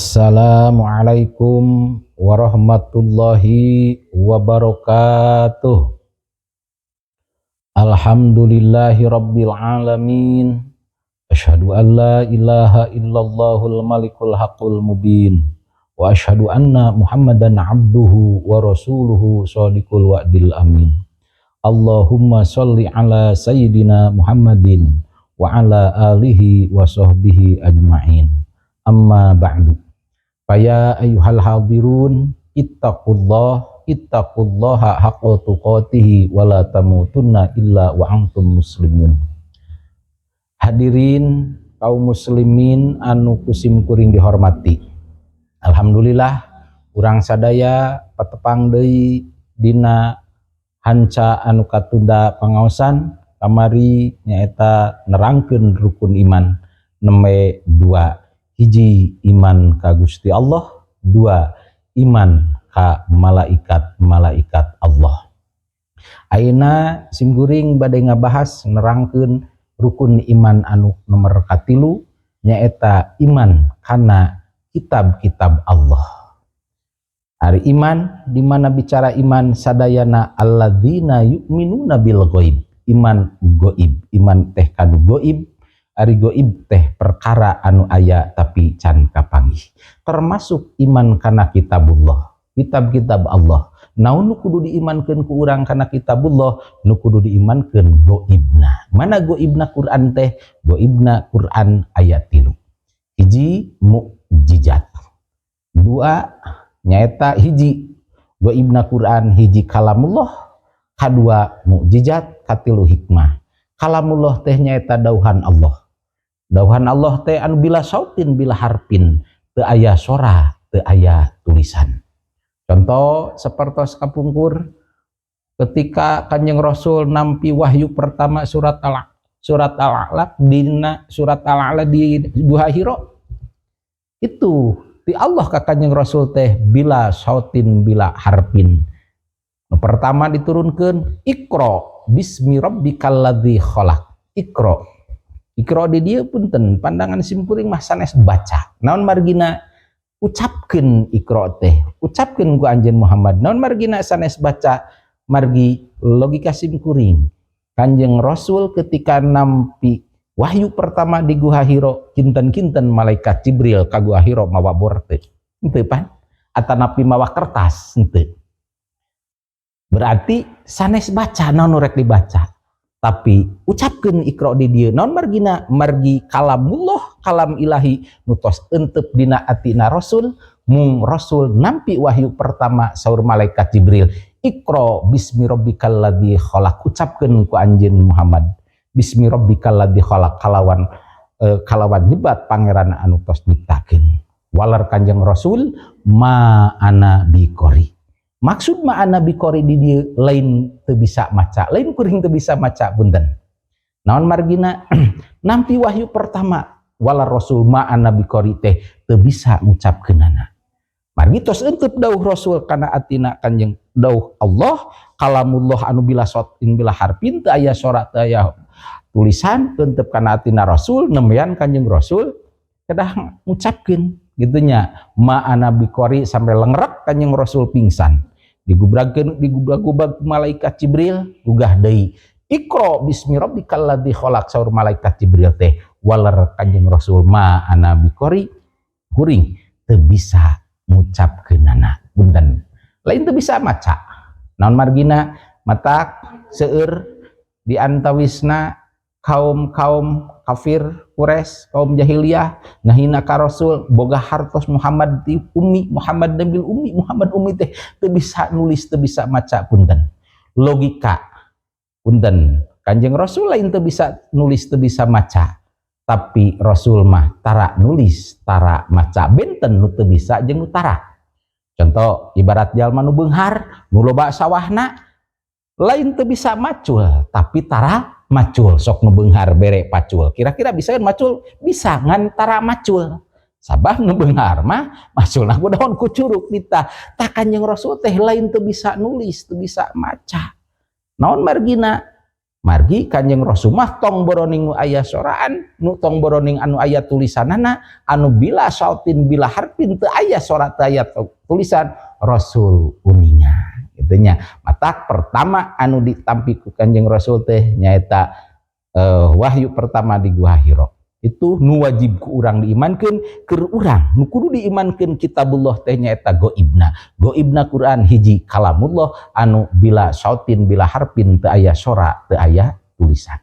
Assalamualaikum warahmatullahi wabarakatuh. Alhamdulillahi rabbil alamin. Asyhadu an la ilaha illallahul malikul haqqul mubin. Wa asyhadu anna Muhammadan abduhu wa rasuluhu shadiqul wa'dil amin. Allahumma sholli ala sayyidina Muhammadin wa ala alihi wa sahbihi ajma'in. Amma ba'du. Faya ayyuhal hadirun, ittaqullah, ittaqullaha haqqa tuqatihi wa la tamutunna illa wa antum muslimun. Hadirin kaum muslimin anu ku sim kuring dihormati. Alhamdulillah, urang sadaya patepang deui dina hanca anu katunda pangaosan kamari, nyaeta nerangkeun rukun iman nembe dua: hiji, iman ka Gusti Allah; dua, iman ka malaikat-malaikat Allah. Ayeuna simkuring bade ngabahas, nerangkeun rukun iman anu nomor katilu, nyaeta iman kana kitab-kitab Allah. Ari iman, di mana bicara iman sadayana alladzina yu'minuna bil ghaib, iman goib, iman teh kanu goib. Ari goib teh perkara anu aya tapi can kapanggih, termasuk iman kana kitabullah, kitab-kitab Allah. Naon nu kudu diimankeun ku urang kana kitabullah? Nu kudu diimankeun goibna. Mana goibna Quran teh? Goibna Quran ayat 3: hiji, mukjizat; dua, nyaeta hiji goibna Quran, hiji kalamullah, kadua mukjizat, katilu hikmah. Kalamullah teh nyaeta dauhan Allah. Dauhan Allah teh anu bila sautin bila harpin, teu aya sora, teu aya tulisan. Contoh sepertos kapungkur ketika Kanjeng Rasul nampi wahyu pertama, surat Al-Alaq, dina surat Al-Alaq di Gua Hiro itu, di Allah ka Kanjeng Rasul teh bila sautin bila harpin. Nu pertama diturunkan, "Iqra bismi rabbikal ladzi khalaq." Iqra, iqra di dieu, punten, pandangan simkuring mah sanes baca. Naon margina? Ucapkeun. Iqra teh ucapkeun ku anjeun Muhammad. Naon margina sanes baca? Margi logika simkuring, Kanjeng Rasul ketika nampi wahyu pertama di Guha Hiro, kinten-kinten malaikat Jibril ka Guha Hiro mawa borte? Henteu pan? Atanapi mawa kertas? Henteu. Berarti sanes baca. Naon rek dibaca? Tapi ucapkeun iqra di dieu. Naon margina? Margi kalamullah, kalam ilahi nu tos entep dina atina Rasul. Mung Rasul nampi wahyu pertama, saur malaikat Jibril, "Iqra bismi rabbikal ladzi khalaq." Ucapkeun ku anjeun Muhammad bismi rabbikal ladzi khalaq, kalawan nyebat pangeran anu tos nyiptakeun. Walar Kanjeng Rasul, "Ma ana biqori." Maksud ma ana biqori di dieu lain teu bisa maca, lain kuring teu bisa maca, punten. Naon margina? Nampi wahyu pertama, walar Rasul ma ana biqori teh teu bisa ngucapkeunana. Margi tos entep dauh Rasul kana atina Kanjeng, dauh Allah, kalamullah anu bila sautin bila harpin, teu aya sora, teu aya tulisan, entep kana atina Rasul. Nembean Kanjeng Rasul kedah ngucapkeun gitu nya, ma ana biqori, sampai lengrek Kanjeng Rasul pingsan, digubragkeun, digubrak-gubrak malaikat Jibril, gugah deui, "Iqra bismi rabbikal ladzi khalaq." Saur malaikat Jibril teh, walar Kanjeng Rasul, "Ma ana biqori," kuring teu bisa ngucapkeunana. Punten, lain teu bisa maca. Naon margina? Matak seueur di antawisna kaum-kaum kafir Quraisy, kaum jahiliyah ngahina ka Rasul, "Boga hartos Muhammad di ummi, Muhammad nabil ummi." Muhammad ummi teh teu bisa nulis, teu bisa maca. Punten, logika, punten, Kanjeng Rasul lain teu bisa nulis, teu bisa maca, tapi Rasul mah tara nulis, tara maca. Benten nu teu bisa jeung nu tara. Contoh ibarat jalma nu beunghar, nu loba sawahna, lain teu bisa macul tapi tara macul. Sok nu beunghar bere pacul, kira-kira bisa kan macul? Bisa, ngan tara macul. Sabab nu beunghar mah maculna ku daun, ku curuk kita. Tah, Kanjeng Rasul teh lain teu bisa nulis, teu bisa maca. Naon margina? Margi Kanjeng Rasul mah tong boroning nu aya soraan, nu tong boroning anu aya tulisanana, anu bila sautin bila harfin, teu aya sora, teu aya tulisan, Rasul uninga gitu nya. Matak pertama anu ditampi ku Kanjeng Rasul teh nyaeta wahyu pertama di Gua Hiro. Itu nu wajib ku urang diimankeun. Keur urang nu kudu diimankeun kitabullah teh nyaeta goibna. Goibna Quran hiji, kalamullah anu bila sautin bila harfin, teu aya sora, teu aya tulisan.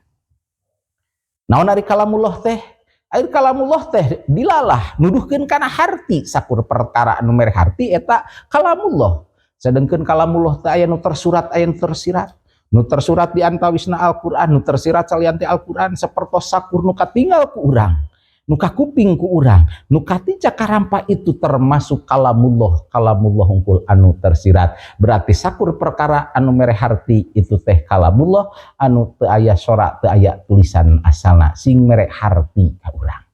Naon ari kalamullah teh? Ari kalamullah teh dilalah nuduhkeun kana harti. Sakur perkara anu mere harti eta kalamullah. Sedangkan kalamullah teh aya nu tersurat, aya nu tersirat. Nu tersurat di antawisna Al-Qur'an, nu tersirat salian ti Al-Qur'an sapertos sakur nu katinggal ku urang, nu kakuping ku urang, nu katica karampa, itu termasuk kalamullah. Kalamullah hungkul anu tersirat. Berarti sakur perkara anu mere harti itu teh kalamullah anu teu aya sora, teu aya tulisan asalna, sing mere harti ka urang.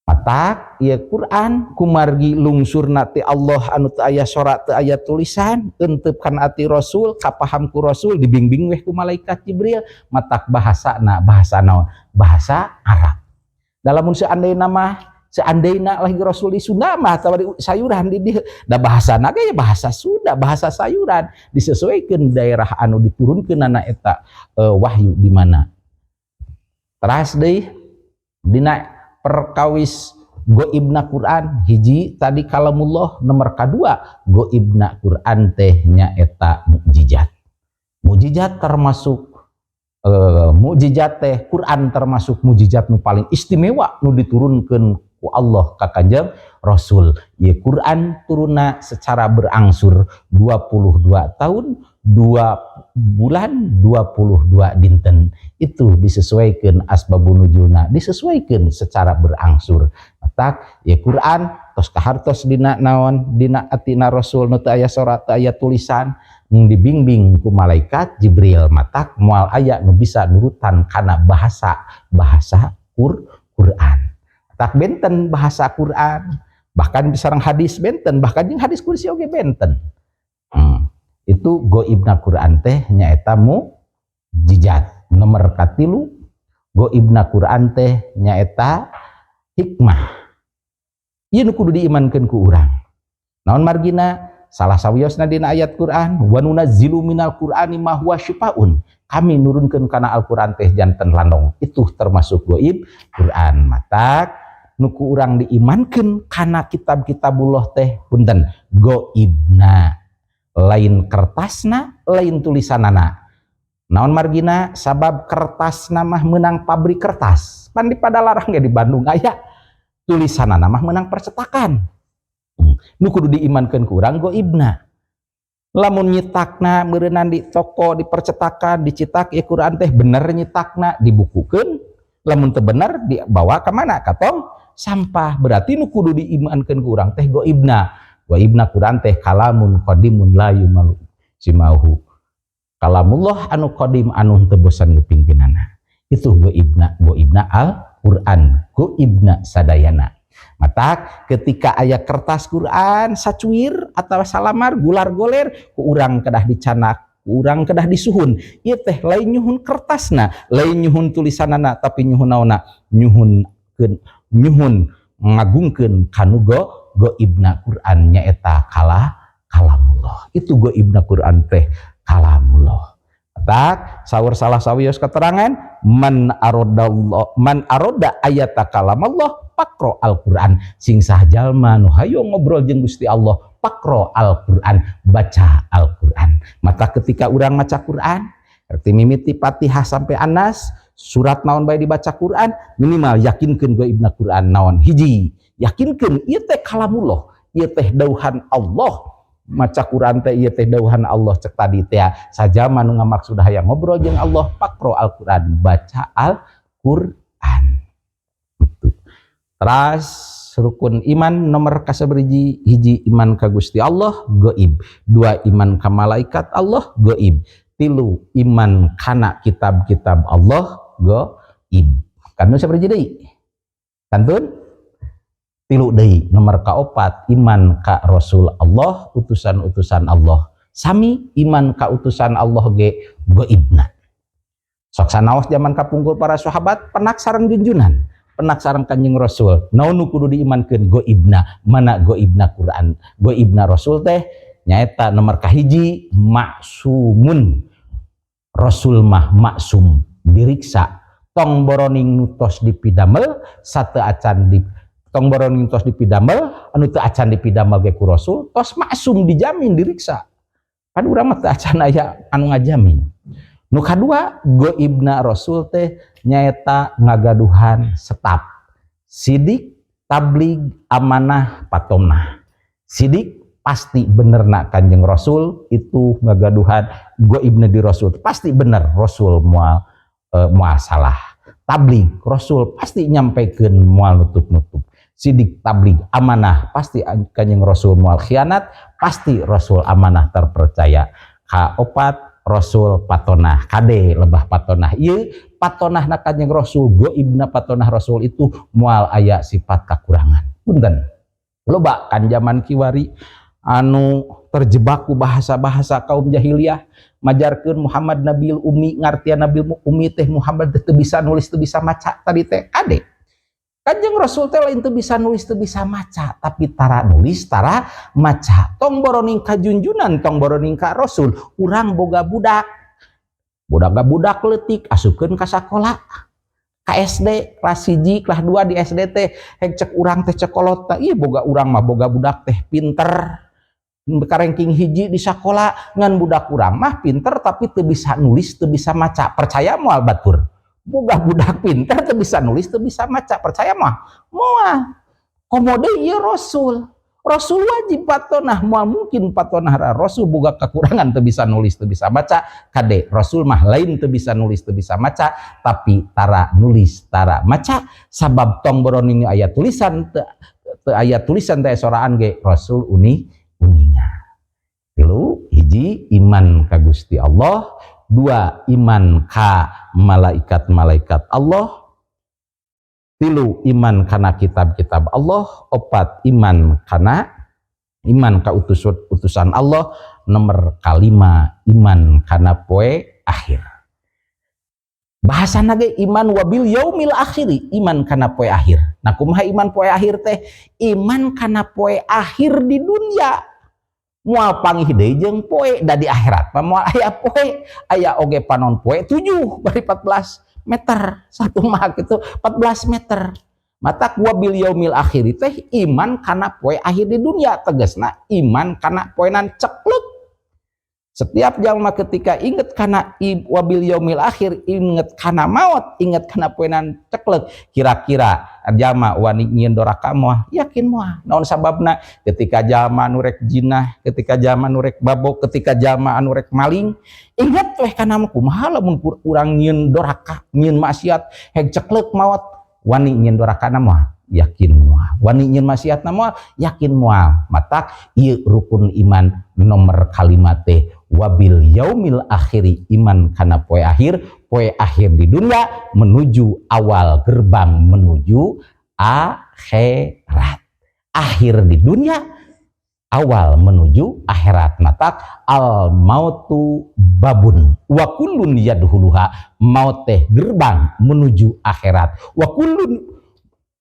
Matak ieu Quran kumargi lungsurna ti Allah anu teu aya sora, teu aya tulisan, entep kana ati Rasul, kapaham ku Rasul, dibimbing weh ku malaikat Jibril. Matak bahasana bahasa naon? Bahasa Arab. Dalam seandainya mah, seandainya lagi Rasul di Sunda mah atau di sayuran di da bahasa ge bahasa Sunda, bahasa sayuran, disesuaikan daerah anu diturunkeun na eta wahyu di mana. Teras deui, dina perkawis goibna Quran, hiji tadi kalamullah, nomor kedua goibna Quran teh nyaeta mukjizat. Mukjizat termasuk mukjizat teh Quran termasuk mukjizat nu paling istimewa nu diturunkan ku Allah ka Kanjeng Rasul. Ieu Quran turunna secara berangsur 22 tahun 2 bulan 22 dinten. Itu disesuaikan asbabun nuzulna, disesuaikan secara berangsur. Tak ya Quran tos kahartos dina naon, dina atina Rasul, nu teu aya surat, teu aya tulisan, dibimbing ku malaikat Jibril. Matak moal aya nu bisa nurutan kana bahasa bahasa Quran. Tak benten bahasa Quran, bahkan sareng hadis benten, bahkan jeung hadis kursi oge benten. Itu goibna Quran teh nyaeta mukjizat. Nomor katilu, goibna Quran teh nyaeta hikmah. Ieu nu kudu diimankeun ku urang. Naon margina? Salah sawiosna dina ayat Quran, wa nunazzilu minal qur'ani ma huwa syifaun, kami nurunkeun kana Al-Qur'an teh janten landong. Itu termasuk goib Quran. Matak nu ku urang diimankeun kana kitab-kitabullah teh, punten, goibna, lain kertasna, lain tulisanana. Naon margina? Sabab kertasna mah menang pabrik kertas pan di Padalarang ge, di Bandung aya. Tulisanana mah menang percetakan. Nu kudu diimankeun ku urang goibna. Lamun nyitakna meureunan di toko, di percetakan dicetak ya Quran teh, bener nyitakna dibukukeun, lamun teu bener dibawa ke mana? Ka tong sampah. Berarti nu kudu diimankeun ku urang teh goibna. Goibna Quran teh kalamun qadimun la yumallu sima'uhu, kalamullah anu qadim anu teu bosan ngupingkeunana. Itu goibna, goibna Al Quran, goibna sadayana. Matak ketika aya kertas Quran sacuir atau salamar gular goler, ku urang kedah dicanak, ku urang kedah disuhun. Ieu teh lain nyuhun kertasna, lain nyuhun tulisanana, tapi nyuhun naonna? Nyuhun nyuhun ngagungkeun kanu goibna Quran, nyaeta kalamullah. Itu goibna Quran teh kalamullah. Tak saur salah sawios keterangan, man aradallah, man arada ayata kalamallah faqro Al-Qur'an. Sing sah jalma nu hayo ngobrol jeung Gusti Allah, faqro Al-Qur'an, baca Al-Qur'an. Maka ketika urang maca Quran, arti mimiti Fatihah sampai Anas, surat naon bae dibaca Quran, minimal yakinkeun goibna Quran naon. Hiji, yakinkeun ieu teh kalamullah, ieu teh dauhan Allah. Maca Quran teh ieu teh dauhan Allah. Cek tadi teh, saja nu ngamaksud hayang ngobrol jeung Allah, faqro Al-Qur'an, baca Al-Qur'an. Teras rukun iman nomor kasabaraha? Hiji, iman ka Gusti Allah goib. Dua, iman ka malaikat Allah goib. Tilu, iman kana kitab-kitab Allah goib. Kantun sabaraha deui? Kantun tilu deui. Nomor kaopat, iman ka Rasul Allah, utusan-utusan Allah. Sami, iman ka utusan Allah ge goibna. Sok sanaos zaman kapungkur para sahabat pendak sareng junjunan, pendak sareng Kanjeng Rasul. Naon nu kudu diimankeun? Goibna. Mana goibna Quran? Goibna Rasul teh nyaeta nomor kahiji maksumun. Rasul mah maksum, diriksa. Tong boroning nu tos dipidamel sate acan di tong boroning tos dipidamel, anu teu acan dipidamel ge ku Rasul tos maksum, dijamin diriksa. Pan urang mah teu acan aya anu ngajamin. Nu kadua, goibna Rasul teh nyaeta ngagaduhan setap sidik, tablig, amanah, patonah. Sidik pasti bener nak Kanjeng Rasul itu ngagaduhan goibna di Rasul pasti bener, Rasul moal salah. Tablig, Rasul pasti nyampaikan, moal nutup-nutup. Sidik, tablig, amanah, pasti Kanjeng Rasul moal khianat, pasti Rasul amanah, terpercaya. Kaopat, Rasul patonah. Kade lebah patonah ieu, patonah na Kanjeng Rasul, goibna patonah Rasul itu moal aya sifat kekurangan. Punten, loba kan zaman kiwari anu terjebak ku bahasa-bahasa kaum jahiliyah, majarkeun Muhammad Nabil Umi, ngartian Nabil Umi teh Muhammad teu bisa nulis, teu bisa maca. Tadi teh kade, Kanjeng Rasul teh lain teu bisa nulis, teu bisa maca, tapi tara nulis, tara maca. Tong boroning ka junjunan, tong boroning ka Rasul, urang boga budak. Budak budak leutik asupkeun ka sakola. Ka SD kelas 1, kelas 2 di SD teh hek cek urang teh, cek kolot teh, ieu boga urang mah boga budak teh pinter. Ka ranking 1 di sakola, ngan budak urang mah pinter tapi teu bisa nulis, teu bisa maca. Percaya moal batur? Boga budak pinter teu bisa nulis, teu bisa maca, percaya mah moal? Komo deui ieu Rasul. Rasul wajib patonah, moal mungkin patonah Rasul boga kekurangan, teu bisa nulis, teu bisa maca. Kade, Rasul mah lain teu bisa nulis, teu bisa maca, tapi tara nulis, tara maca, sabab tong boroning aya tulisan teu, teu aya tulisan teh soraan ge Rasul uninga. Tilu, hiji iman ka Gusti Allah, dua iman ka malaikat-malaikat Allah, tilu iman kana kitab-kitab Allah, opat iman ka utusan Allah, nomor kalima iman kana poe akhir. Bahasa ge iman wabil yaumil akhiri, iman kana poe akhir. Nah, kumaha iman poe akhir teh? Iman kana poe akhir di dunia, moal panggih deui jeung poe, da di akhirat mah moal aya poe. Aya oge panon poe 7 bari 14 meter, satu mah gitu 14 meter. Matak wabil yaumil akhir teh iman kana poe akhir di dunia, tegasna iman kana poenan ceklek. Setiap jalma ketika inget kana wabil yaumil akhir, inget kana maut, inget kana poenan ceklek, kira-kira jalma wani nyieun doraka moal? Yakin moal. Naon sababna? Ketika jalma anu rek jinah, ketika jalma anu rek babok, ketika jalma anu rek maling, inget weh kana kumaha lamun urang nyieun doraka, nyieun maksiat, heg ceklek maut, wani nyieun doraka moal? Yakin moal. Wani nyieun maksiat moal? Yakin moal. Matak ieu rukun iman nomor kalima teh wabil yaumil akhiri, iman kana poe akhir, poe akhir di dunia menuju awal gerbang menuju akhirat. Akhir di dunia, awal menuju akhirat. Matak al mautu babun wa kullun yadkhuluha, maut teh gerbang menuju akhirat. Wa kullun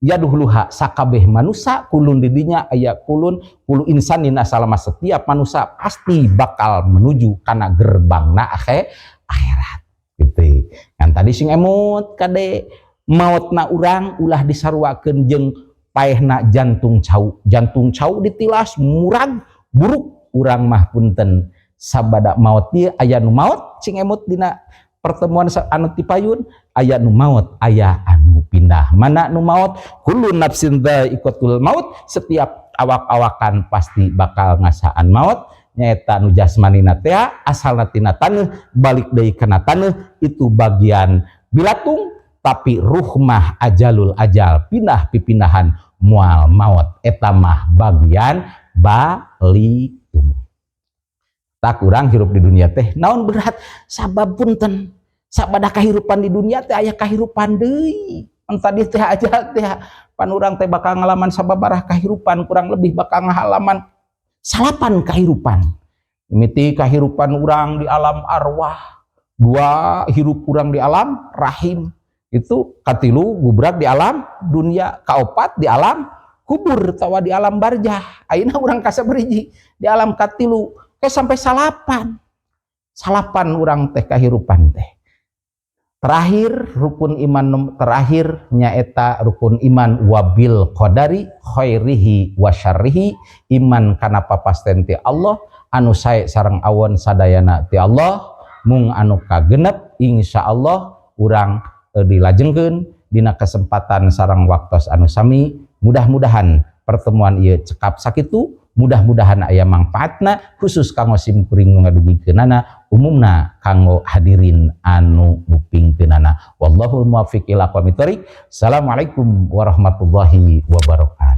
yadkhuluha, sakabeh manusia, kulun didinya aya kulun, kullu insanin asalama, setiap manusia pasti bakal menuju kana gerbangna akhirat gitu kan. Tadi sing emut kade, mautna urang ulah disaruakeun jeung paehna jantung cau. Jantung cau ditilas murag buruk. Urang mah punten, sabada maut ieu aya nu maut. Sing emut dina pertemuan anu tipayun, aya nu maut, aya anu pindah. Mana nu maut? Kullu nafsin dha'iqatul maut, setiap awak-awakan pasti bakal ngasaan maut, nyaeta nu jasmanina teh asalna tina taneuh, balik deui kana taneuh, itu bagian bilatung. Tapi ruh mah ajalul ajal, pindah pipindahan, moal maut, eta mah bagian balitung. Tak kurang hirup di dunia teh naon berat? Sabab punten, sabada kahirupan di dunia teh aya kahirupan deui. Tadi teh aja teh pan urang teh bakal ngalaman sababaraha kahirupan, kurang lebih bakal ngalaman salapan kahirupan. Mimiti kahirupan urang di alam arwah. Dua, hirup urang di alam rahim itu. Katilu, gubrak di alam dunia. Kaopat, di alam kubur atawa di alam barjah. Ayeuna urang kasabariji di alam katilu, ke sampai salapan. Salapan urang teh kahirupan teh. Terakhir, rukun iman terakhir nyaeta rukun iman wabil qadari khairihi wa syarrihi, iman kana papasten ti Allah, anu sae sareng awon sadayana ti Allah. Mung anu kagenep insyaallah urang dilajengkeun dina kesempatan sareng waktos anu sami. Mudah-mudahan pertemuan ieu cekap sakitu, mudah-mudahan aya mangfaatna, khusus kanggo sim kuring nu ngadugikeunana, umumna kanggo hadirin anu ngupingkeunana. Wallahul muwaffiq ila aqwamit thoriq. Assalamualaikum warahmatullahi wabarakatuh.